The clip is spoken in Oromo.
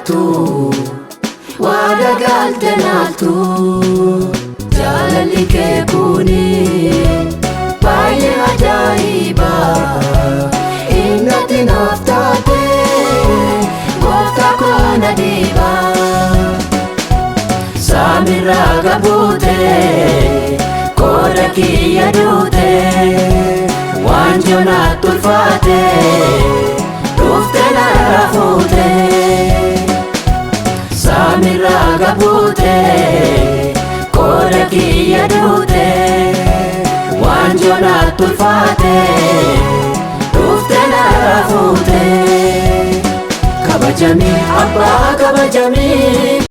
Naaltu waada galte naaltu jaalalli kee kuni baay'ee ajaa'iba innati naaf taate gooftaa koo na dhiiba. Saamirraa gabuute qooda kiyya duute waanjoo naatti ulfaate dhufte narra fuute. Saamirraa gabuute qooda kiyya duute waanjoo naatti ulfaate dhufte narra fuute. Kabajamii abbaa kabajamii.